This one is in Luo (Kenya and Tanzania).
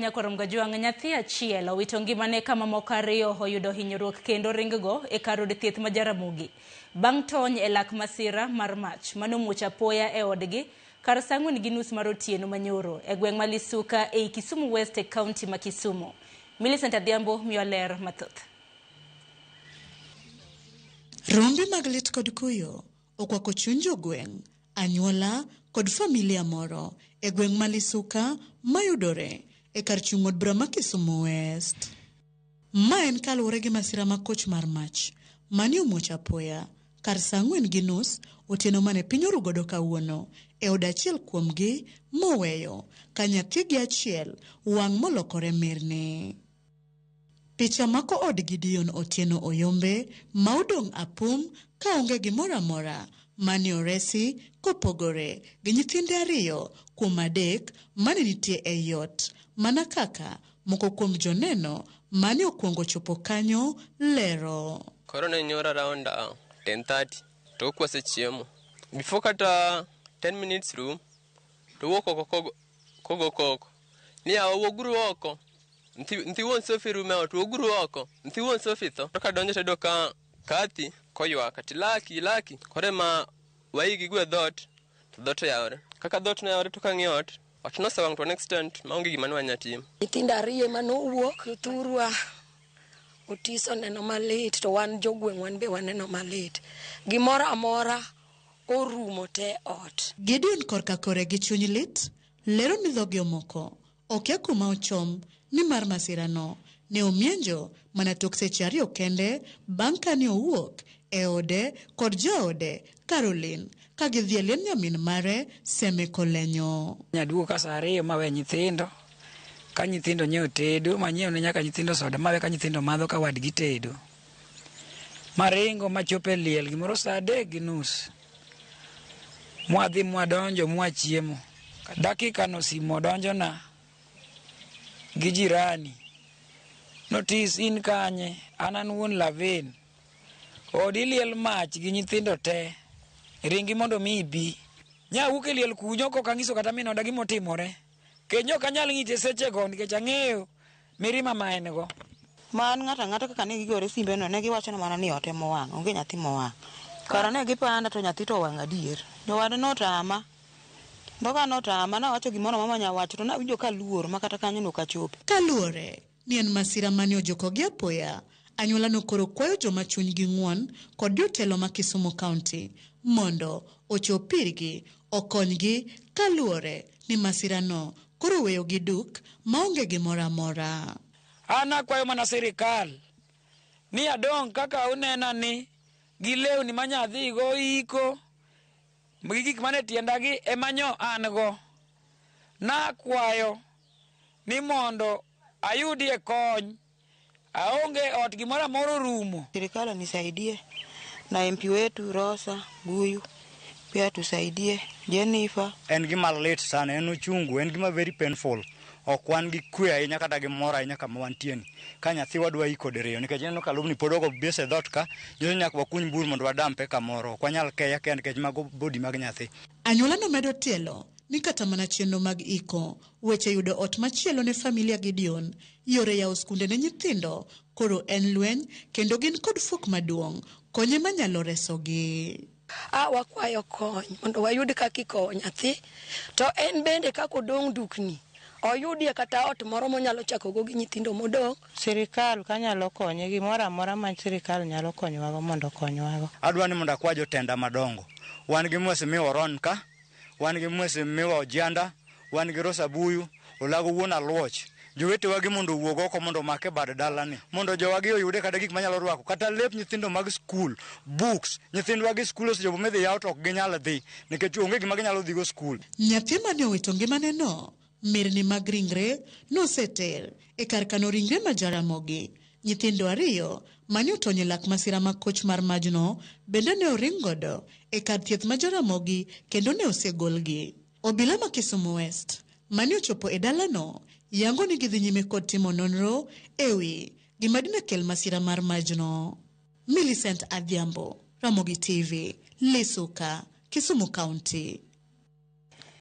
Nyakwar Mgajwang' nyathi achiel owito ngimane ka mamoko ariyo oyudo hinyruok kendo ringgo e kar od thieth ma Jaramogi bang' tony e lak masira mar mach manomuoch apoya e odgi kar saa 4:30 mar otieno manyoro e gweng' ma Lisuka ei Kisumu West e kaunti ma Kisumu. Millicent Adhiambo miyo ler mathoth. Rombe mag lit kod kuyo okwako chuny jogweng', anyuola kod familia moro e gweng' ma Lisuka mayudore e kar chung' od bura ma Kisumu West. Ma en kaluwore gi masira ma koch mar mach mane omuoch apoya kar saa 4:30 otieno mane piny oru godo kawuono e od achiel kuomgi moweyo ka nyathigi achiel wang' molokore mirni. Picha mako od Gideon Otieno Oyombe ma odong' apum kaonge gimoro amora mane oresi kopogore gi nyithinde ariyo kuom adek mane nitie ei ot mana kaka moko kuom joneno mane okwongo chopo kanyo lero. Koro ne nyoro around 10:30 to kwasechiemo. Before kata 10 minutes rum to wuok oko kogo koko. Ni yawa wuoguru oko. Nthi wuon Sophie rume ot, wuoguru oko. Nthi wuon Sophie tho. To kadonjo to ayudo ka Kathy koywak ati Lucky, Lucky. Koro ema waigi gwe dhoot to dhoot oyawore. Kaka dhoot noyawore to kang'iyo ot, ot nosewang' to an extent maonge gima ne wanya timo. Nyithindo ariyo ema nowuok thurwa. Otis oneno malit to wan jogweng' wan be waneno malit. Gimoro amora orumo te ot. Gideon korka kore gi chuny lit lero ni dhoge omoko okia kuma ochom nimar masirano ne omienjo mana tok seche ariyo kende bang' kane owuok e ode kod jaode Caroline ka gidhi e liend nyamin mare Seme Kolenyo. Nyaduogo ka saa ariyo mawe nyithindo ka nyithindo nyiewo tedo manyiewo ne nyaka nyithindo soda mawe ka nyithindo madho ka wadgi tedo maringo machopo e liel gimoro saa 3:30 mwadhi mwadonjo mwachiemo dakika no simu odonjona gi jirani notis in kanye an an wuon Lavin odi liel mach gi nyithindo te ringi mondo mi ibi nyawuok e liel kunyo kok ang'iso kata min oda gimotimore kenyo ok anyal ng'iche sechego nikech ang'eyo mirima ma en go. Man ng'ato ang'ata kaka ne gigore simbe no ne giwacho mana ni ot ema owang' onge nyathi mowang'. Kara ne gipanda to nyathi to owang' adier. Jowade notama. Dhoga notama nawacho gimoro amora manya wacho to nawinjo ka luor ma kata kanyo nok achope. Kaluwore ni en masira mane ojokogi apoya, anyuolano koro kwayo joma chunygi ng'won kod jotelo ma Kisumu County mondo ochop irgi okonygi kaluwore ni masirano koro oweyogi duk maonge gimoro amora. An akwayo mana sirikal ni adong' kaka unena ni gi lewni manyadhigo iko gi gik mane tiendagi ema nyo an go. Nakwayo ni mondo ayudie kony. Aonge ot gimoro amora orumo. Sirikal onisaidie na MP wetu Rosa Buyu pia tusaidie Jennifer. En gima lit sana, en uchungu, en gima very painful. Ok wan gi kwe ahinya kata gi mor ahinya kama wantie ni. Ka nyathiwa dwa iko diriyo nikech ineno ka lobni pod ogo bes e dhoot ka, nyiso ni nyaka wakuny bur mondo wadampe kamoro. Ok wanyal keye akeya nikech mago body mag nyathi. Anyuola nomedo tielo ni kata mana chenro mag iko weche yudo ot machielo ne familia Gideon, yore yawo skunde ne nyithindo koro en lweny kendo gin kod fuok maduong' konye manyalo resogi. A wakwayo kony mondo wayud kaka ikowo nyathi to en bende kaka odong' dukni oyudie kata ot moro monyalo chakogo gi nyithindo modong'. Sirikal kanyalo konye gimoro amora ma sirikal nyalo konyowago mondo okonywago. Adwa ni mondo akwa jotenda madongo. Wan gi Mheshimiwa Oron ka, wan gi Mheshimiwa Ojianda, wan gi Rosa Buyu, Olago wuon Aluoch. Jowetewagi mondo owuog oko mondo omak e bad dalani. Mondo jowagi oyude kata gik manyalo rwako, kata lep nyithindo mag skul, books. Nyithindwa gi skul osechopo midhi yaw to ok ginyal dhi nikech onge gima ginyalo dhigo skul. Nyathi mane owito ngimane no, mirni mag ringre noseter e kar kano ringre ma Jaramogi. Nyithindo ariyo mane otony e lak masira ma koch mar majno bende ne oring godo e kar thieth ma Jaramogi kendo ne osegolgi. Obila ma Kisumu West mane ochopo e dalano yango ni gidhi nyime kod timo nonro ewi gima dine kel masira mar majno. Millicent Adhiambo, Ramogi TV, Lisuka, Kisumu County.